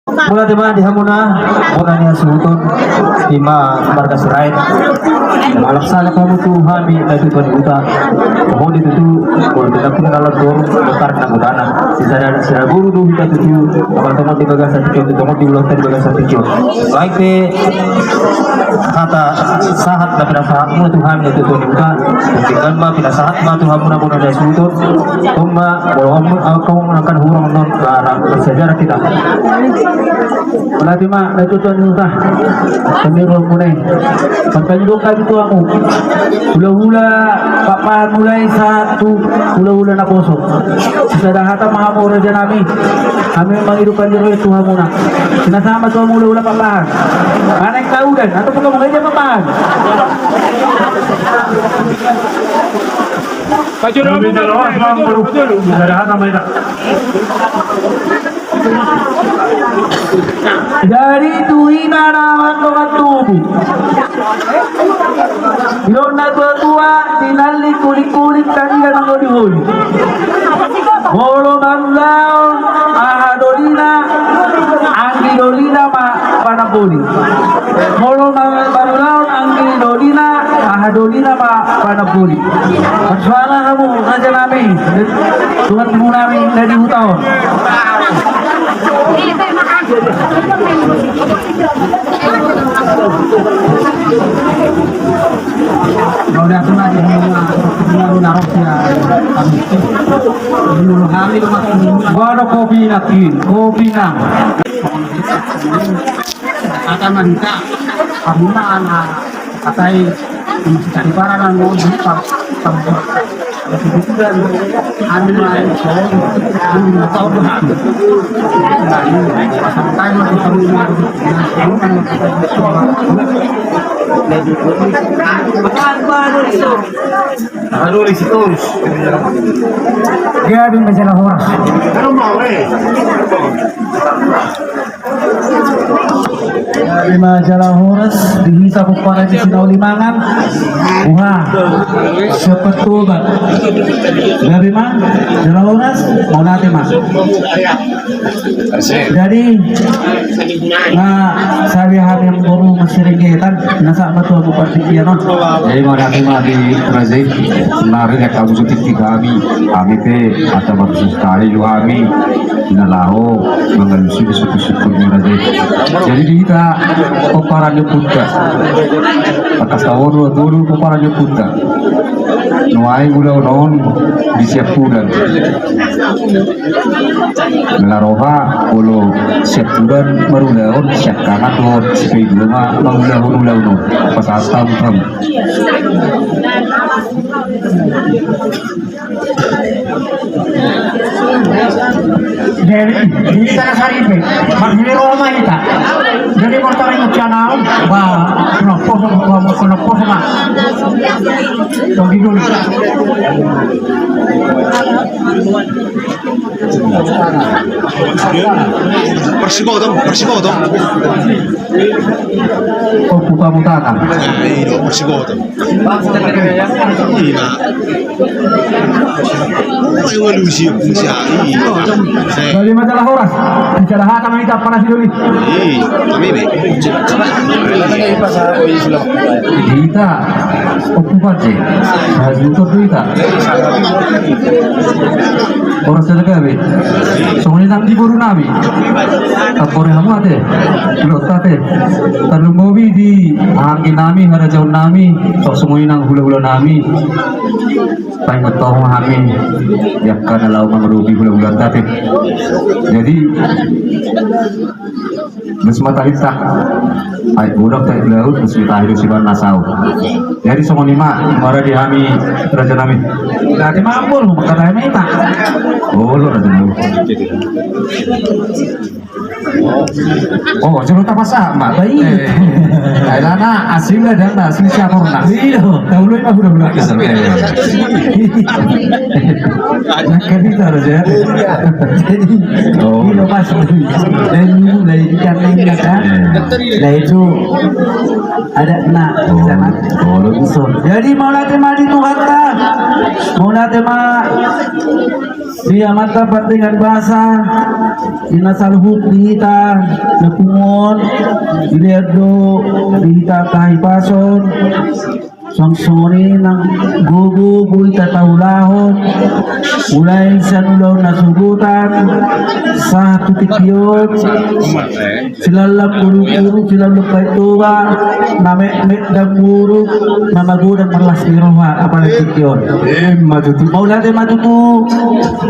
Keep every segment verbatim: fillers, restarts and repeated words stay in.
Mauliate ma di hamuna bona ni hasuhuton, ima marga Sirait. Mangalap sala hamu tu hami na tutu ni huta. Mohon di tutu molo di nampuna na landor bakar na hutana. Sisada sira guru do hita tutu, amal tongon di bagasan tutu, tongon di ulang di bagasan tutu. Baik pe hata sahat na pinasahat muna tu hami na tutu ni huta. Mungkin ma pinasahat ma tu hamuna bona ni hasuhuton. Tong ma molo hamu akan hurang non. Sejarah kita. Mauliate ma na tutu ni huta. Kami ruang munai. Sampai dua kali tu aku. Hula-hula Pakpahan mulai sahat tu hula-hula naposo. Sisada hata ma hamu raja nami. Hami mangido pandiroe tu hamuna. Pinasahat ma tu hamu hula-hula Pakpahan. Mana yang tahu dan atau bukan mengajar Pakpahan. Pajero. Sisada hata ma hita. Jadi tu ina na mandongan tubu. Didok na tua-tua, tinallik kulik-kulik, tangida mangholi-holi. Molo marulaon aha dolina, anggi dolina ma panamboli. Molo ma-, marulaon anggi dolina, aha dolina ma panamboli. Marsoara hamu raja nami, tuan tubu nami na di huta on. Mauliate ma di hamuna na ro sian hami. Dulu hami do maksudna. Gua ada kopi nangkin, kopi nang. Kata ma hita, hamuna na atai, masih cari barang, mau buka, buka. Gabe ma jala horas. Ima jala horas di hita pomparan ni Sinauli mangan. Uha. Siap patubat. Gabe ma jala horas, mauliate ma. Jadi na sabi hami amangboru masirenggetan, na sahat ma tu hamu partingkian on. Jadi mauliate ma di raja i. Nari na kamu sutik di hami. Hami pe asa bagus sekali jo hami. Ina laho mangalusi di suku-suku ni raja i. Jadi di hita pomparan ni ompunta. Bakas taon do tolu pomparan ni ompunta. Nuaeng ulaon on di Siampudan. Molo roha molo Siampudan marulaon, siangkangan dohot Sipaidua ma mangulahon ulaon on. Pasahat hamu. Jadi, di sana saripe, maksudnya Roma kita. Jadi, motor yang ucana, ba, kena poso, kena poso, Mak. Tong di dulu. Parsiboto, parsiboto. Ompu Pamutanan. Nah, ini parsiboto. Ina. Mulai walu si, si, ina. Jadi masalah horas. Bicara hata ma hita panas dulu. Ih, kami be. Hita. Oku pake. Nah, juta berita. Orang sedekah be. Songon i nang di boru nami. Tampore hamu ate. Pilot ate. Tarlumobi di anggi nami, harajaon nami. Songon i nang hula-hula nami. Paingot tong hami. Jaka na laho mangadopi hula-hula ate. Jadi, Bus ma tarinta. Ai godang tahi laut, bus ma tahi do siban na saut. Jadi songon i ma, mauliate di hami raja nami. Jadi mampu lu, maka tahi ma hita. Oh, lu raja nami. Oh, jolo tapasa ma, baik. Eh, ai lana asing lah dan asing siapa pernah. Iya, tahu lu mah udah udah kesel. Nah, kan itu harus ya. Jadi, oh, itu pas dari mulai di kandangnya kan. Nah, itu ada kena zaman. Oh, lu bisa. Jadi mauliate ma di Tuhanta. Mauliate ma di amanta pardenggan basa, di na saluhut di hita na pungu on, dilehon do di hita angka hahipason, songon i nang gogo boi tataulahon, mulai sian ulaon na sogot, sahat tu tingki on, silaon lam buru-buru, silaon lam baen toba, na metmet dang muruk, na magodang marlas ni roha, apala di tingki on. Ima tutu. Mauliate ma tutu.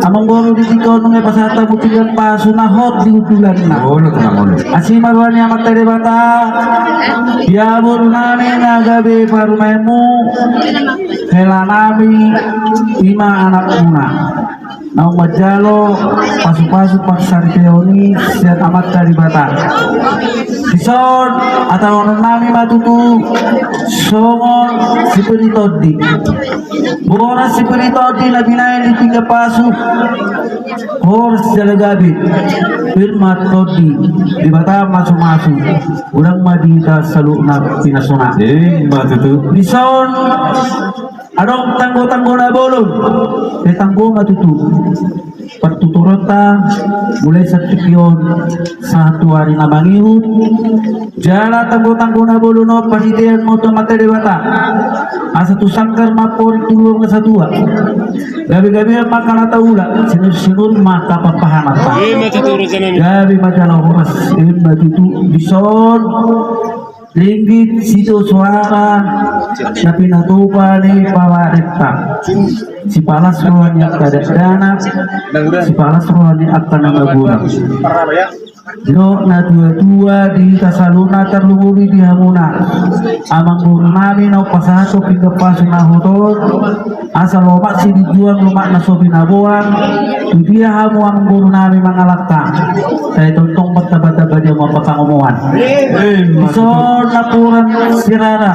Amangboru, di tingki on nunga pasahat hamu pinggan pasu na hot di hundulanna. Olo, tenang, olo. Asi ma roha ni Amanta Debata. Ia boru nami na gabe parumaenmu, hela nami, ima anakmuna. Naung manjalo pasu-pasu parsaripeon i sian Amanta Debata. Dison, hatahonon nami ma tutu songon sipir ni tondi. Boras sipir ni tondi na binaen di pinggan pasu. Horas jala gabe. Pir ma tondi, Debata masu-masu. Godang ma di hita saluhutna pinasuna. Ima tutu. Dison, adong tanggo-tanggo na bolon. Pe tanggo ma tutu. Partuturonta, mulai sian tingki on sahat tu ari na mangihut. Jala tanggo-tanggo na bolon on pasitehon ma tu Amanta Debata. Asa tu sanggar ma amporik, tu luar ma satua. Gabe-gabean ma angka na taula, sinur-sinur ma angka papahananta. Ima tutu, raja nami. Gabe ma jala horas, ima tutu. Dison. Ringgit sitio soara na pinatupa ni pamarenta. Sipalas roha ni angka dakdanak, sipalas roha ni angka na magodang. Didok na tua-tua di hita saluhutna, tarlumobi di hamuna amangboru nami naung pasahathon pinggan pasu na hot on. Asa lomak silinjuang, lomak na so binaboan. Tu dia hamu amangboru nami mangalangka, sai tongtong martamba-tamba di hamu angka pangomoan. Dison napuran sirara,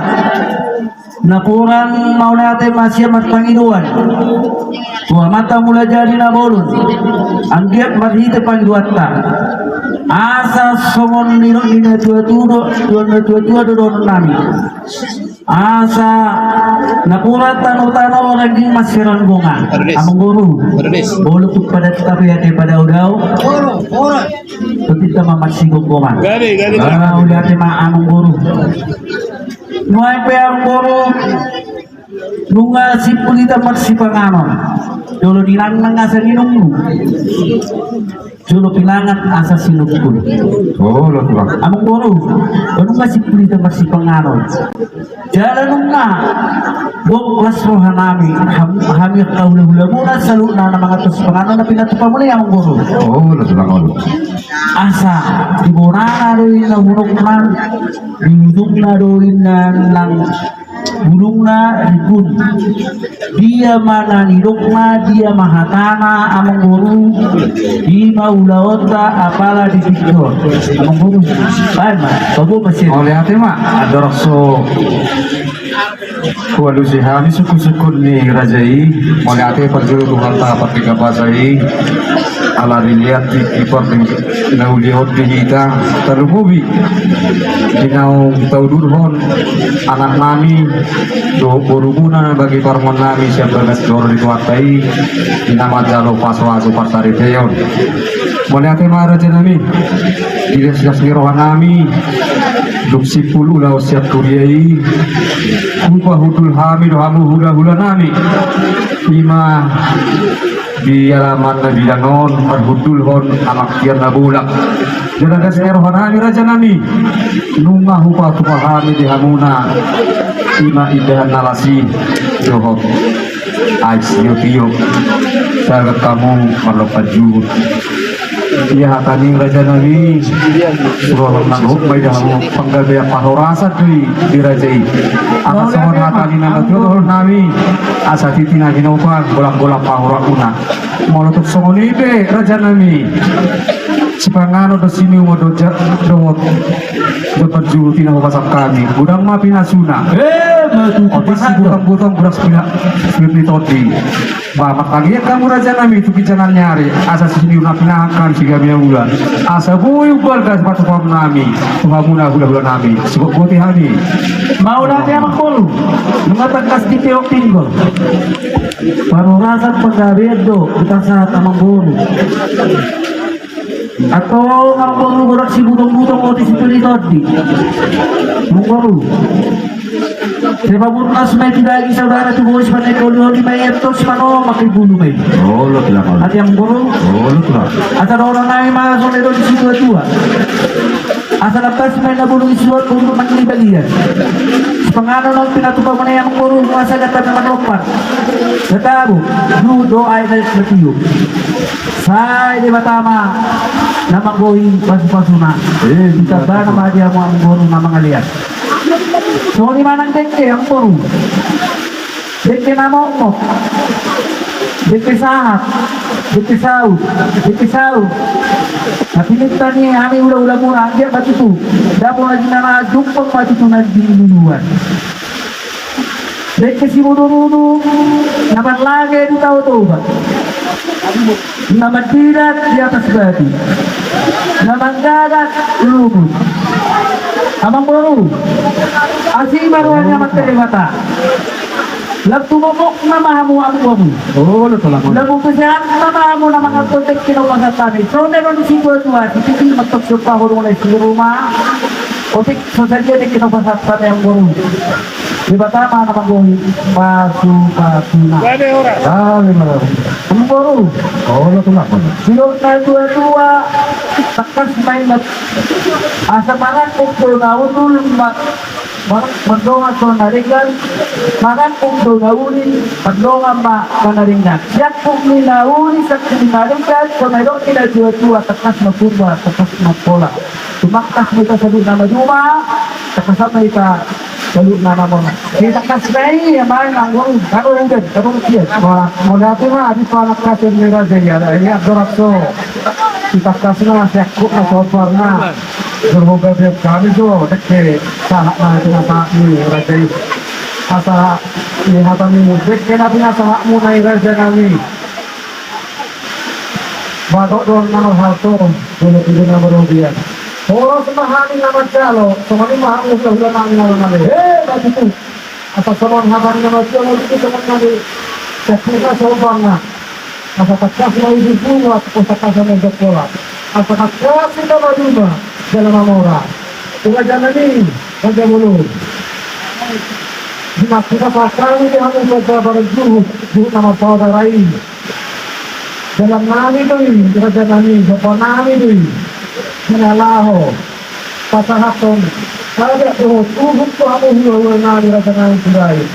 napuran mauliate ma sian martangidoan tu Amanta Mulajadi Na Bolon, anggiat marhite pangidoanta. Asa songon nidok ni na tua-tua do, na tua-tua do dohonon nami. Asa napuran tano-tano rangging marsiranggongan. Amangboru. Molo tung padat tapi ate padao-dao. Tung hita ma marsigomgoman. Gabe, gabe. Mauliate ma amangboru. Nuaeng pe amangboru, nunga simpul hita marsipanganon. Jolo ninangnang asa ninungnu. Jolo pinangan asa sinungkun. Olo, tulang. Amangboru, nunga simpul hita marsipanganon. Jala nunga gok las roha nami, ham-, hami angka hula-hulamuna saluhutna na mangantusi panganon na pinatupamuna i, amangboru. Olo, tulang, olo. Asa di bonana do inna hunokna, di ujungna do inna nang bulungna, rimbun. Dia ma na nidokna, dia ma hatana, amangboru, i ma ulaonta apala di tingki on. Amangboru, baen ma, tabo ma sini. Mauliate ma, andorang so hualusi hami sungkun-sungkun ni raja i, mauliate parjolo Tuhanta pardenggan basa i, ala dilehon di, di pardeng-, na uli on di hita, tarlumobi di naung taudurhon anak nami dohot borumuna na bagi parumaen nami sian bagas joro ni Tuhanta i, di na manjalo pasu-pasu parsaripeon. Mauliate ma raja nami, di las-las ni roha nami, dung simpul ulaon sian huria i, hupahundul hami do hamu hula-hula nami. I ma di alaman na bidang on, marhundulhon amak tiar na bolak. Jala las ni roha nami raja nami, nunga hupatupa hami di hamuna, i ma indahan na las i dohot aek sitio-tio, sagat hamu marlompan juhut. Ia hata ni raja nami, suruh nang hut ma indahan hamu panggabean parhorasan tu i di raja i. Asa songon hata ni na tuatua nami, asa tintin na ginopan, bolang-bolang pahorasanna. Molo tung songon i pe, rajanami, sipanganon do, sinuman do, ja-, dohot, dohot parjolo na hupasahat hami. Godang ma pinasuna. Eh, ma tutu. Otik pangan do. Sibutang-butang, godang sipina-, sipinit ni tondi. Ba, martangiang hamu, rajanami, tu ginjang ni ari, asa sinuman na pinahan hami sigabean ulaon. Asa boi umbalga sipatupaonnami tu hamuna hula-hulanami. Siboan botima hami. Mauliate, amangboru. Nunga tangkas ditiop pinggol. Parhorasan panggabean do hupasahat, amangboru. Antong, amangboru, godang sibutong-butong, otik sipinit ni tondi. Amangboru. Sai pamurnas ma i tu daging, saudara tu bohi, sipanganon oli-oli ma i, antong sipanganon ma i bulu ma i. Olo, tulang. Ate, amangboru. Olo, tulang. Asa dohononnami ma songon na nidok ni situa-tua. Asa lambas ma i na bulung i suhut, bulung manang i balian. Sipanganon on pinatupa muna i, amangboru, asa gantang na marlompan. Tabo, juhut do aek na tiur. Sai Debata ma na manggohi pasu-pasuna. Eh, ditambana ma di hamu, amangboru, na mangalean. Songon i ma nang dengke, amangboru. Dengke na mokmok, dengke sahat, dengke saur, dengke saur. Na pinangido hami hula-hulamuna, anggiat ma tutu dapot na jinalahan, jumpang ma tutu na jiniluluan. Dengke simudur-udur, na marlage di Tao Toba, na mandirat di atas batu, na manggagat lumut. Amangboru, asi ma roha ni Amanta Debata. Lam tumomok nama hamu, amangboru. Olo, tulang. Lam umpesehat nama hamu na mangantusi dengke na hupasahat hami. Songon na nidok ni situa-tua, sititi ma antong siompa holong na i si ruma. Otik so sadia dengke na hupasahat hami, amangboru. Debata ma na manggohi pasu-pasuna. Bale, ora. Bale, ora. Amangboru. Olo, tulang. Didok na tua-tua, tangkas ma i, asa marangkup do na hundul ma-, mar-, mardongan tu na denggan, marangkup do na uli, mardongan ma tu na denggan. Siangkup ni na uli, siangkup ni na denggan, songon na nidok ni na tua-tua, tangkas ma Purba, tangkas ma Pola. Tumangkas ma hita saluhutna maduma, tangkasan ma hita saluhutna mamora. Di tangkas na i, amang, amangboru, tabo udan, tabo udan. Wah, mauliate ma di panangkason ni raja i, ala i andorang so ditangkas na siangkup na, sobar na. Jolo gabe hami jo dengke sahat na di hata ni raja i. Asa di hata ni dengke na pinasahatmuna i, rajanami. Bagot do na marhalto, jolo tubu na marrobean. Horas ma hami na manjalo, songon i ma hamu hula-hulanami na mangalean. Eh, ba tutu. Asa songon hata ni na marrobean, songon i ma di, siangkup na, sobar na. Asa tangkas ma i di Purba, asa tangkas ma i di Pola. Asa tangkas hita maduma jala mamora. Tu rajanami, raja bolon. Di na pinasahat hami di hamu, raja, barang juhut, juhut na marsaudara i. Dalannami do i, rajanami, sombannami do i. Di na laho pasahathon adat dohot uhum tu hamu hula-hulanami, rajanami, tu Sirait.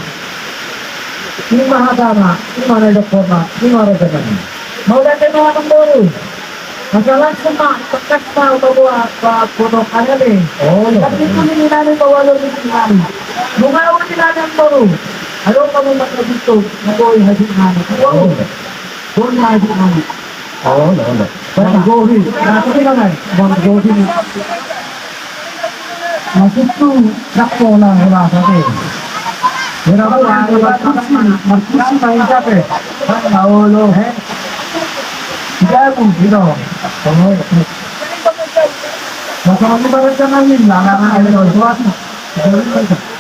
I ma hatana, i ma na nidokhonna, i ma, rajanami. Mauliate ma, amangboru. Asa langsung ma, tangkas ma, paboa, pa, pondok adat i. Oh, iya. Tapi tu ninna nami, paboa do ninna nami. Nunga uli ninna nami, amangboru. Adong hamu marhabinto, na boi habintonami. Oh. Boi na habintonami. Oh, iya, iya. Bang Gohi. Nah, tapi mana? Bang Gohi. Maksudku, nak pola, pola, sate. Kira-kira, markusi, markusi, main siapa? Paolo. Eh? Jago, gitu. Oh, iya. Masa lagi pada jangan ini, lah, lah, lah, lah, lah, lah.